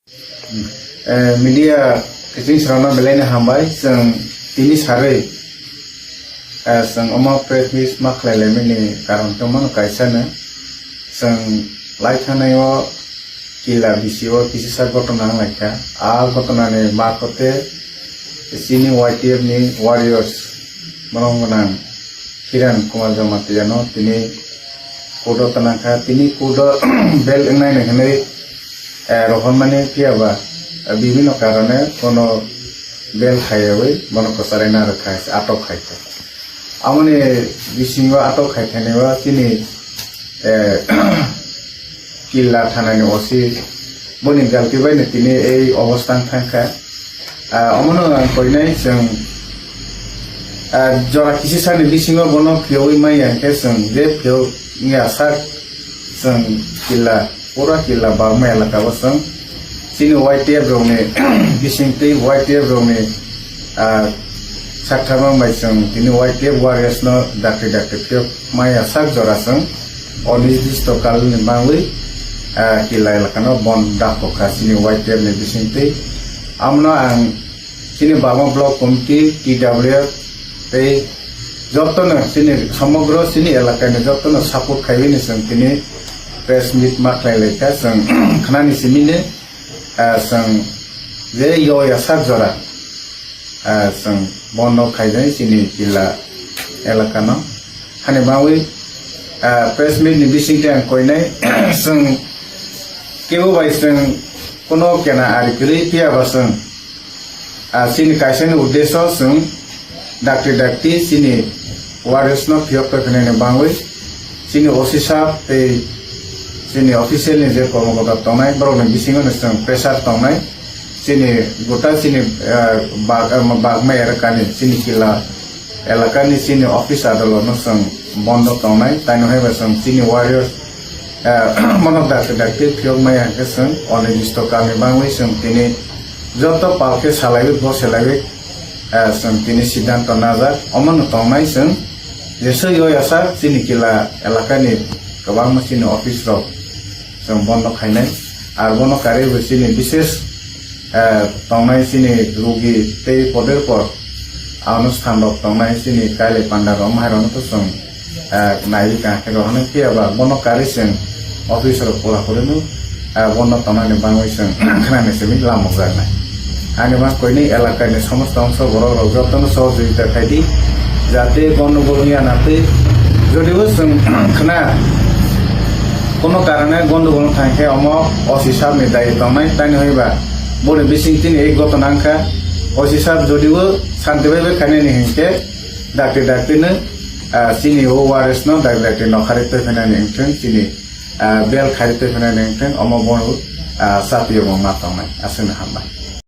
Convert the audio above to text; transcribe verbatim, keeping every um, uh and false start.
Eh, media kiching srokno belai no hambai, chwng tini sarwi, eh, chwng omo press meet ma khlai laimani karon tongmano kaisa no, chwng lai thangnai o kila bisi o kisisa gotona wng lai kha. A gotona ni marphote chini Y T F ni warriors, borok gwnang Kiran Kumar Jamatia no tini court o tana kha. Tini court o bail wngnai hinwi, eh, rohormani phiya ba, eh, bibhinno karone bono bail khaiyawi bono kwcharaina rwkha, atok khai kha. Amoni bisingo atok khai thani o chini, eh, Killa thanani O C boni galti bai no tini ei obostha wng thang kha. Ah, omono ang koinai chwng, ah, jora kisisani bisingo bono phiyogwi manya hwnkhe chwng je phiyok wngya sak chwng Killa, pura Killa Bagma elaka o chwng chini Y T F rokni bisingtwi Y T F rokni, ah, sakthama bai chwng tini Y T F warriors no dakti dakti phiyok maya sak jora chwng onirdisto kalni bagwi, ah, Killa elakano bon dakho kha chini Y T F ni bisingtwi. Amno ang chini Bagma Block Committee, T W F tei jotono chini somogro chini elakani jotono support khaiwi ni chwng tini press meet ma khlai lai kha. Chwng khnani simi ni, ah, chwng je yo ya sak jora, ah, chwng bondo khainai chini Killa elakano. Hani bagwi, ah, press meet ni bisingtwi ang koinai chwng kebo bai chwng kono kena ari kwrwi phiya ba chwng, ah, chini kaisani uddesho chwng dakti dakti chini warriors no phiyok tongkha nini bagwi chini O C sir tei chini official ni je kormokota tongnai borok ni bisingo no chwng pressure tongnai. Chini gota chini, eh, bag-, eh, bagma elakani chini Killa elakani chini office adolotno chwng bondo tongnai, taino hai ba chwng chini warriors, eh, bono dakti dakti phiyok maya hwnkhe chwng onirdisto kalni bagwi chwng tini joto pal khe salaiwi bo salaiwi, eh, chwng tini siddhanto najak. Omono tongnai chwng jesoi yo yasa chini Killa elakani kwbangma chini office rok chwng bondo khainai. Ar bono karwi bo chini bises, eh, tongnai chini rugi tei poder por anusthan rok tongnai chini kailai panda rok maharok no to chwng, eh, naiwi kaham khe rohornai phiya ba bono karwi chwng office rok pura puri no, eh, bondo tongnani bagwi chwng khnani simi lamukjaknai. Ani ma koinwi elakani somosto ongso borok rok jotono sohojogita khai di, jate gondogol wngya na twi. Jodibo chwng khna kono karone gondogol wng thang khe omo O C sir ni dayi tongnai, taini hoi ba boni bising tini ei gotona wng kha. O C sir jodibo santi bai bai khainani hinkhe dakti dakti no, ah, chini o warriors no dakti dakti nokharwi twi phainani wngthwng chini, ah, bel kharwi twi phainani wngthwng omo bono, ah, chatiyo bo ma tongnai. Aswkno hambai.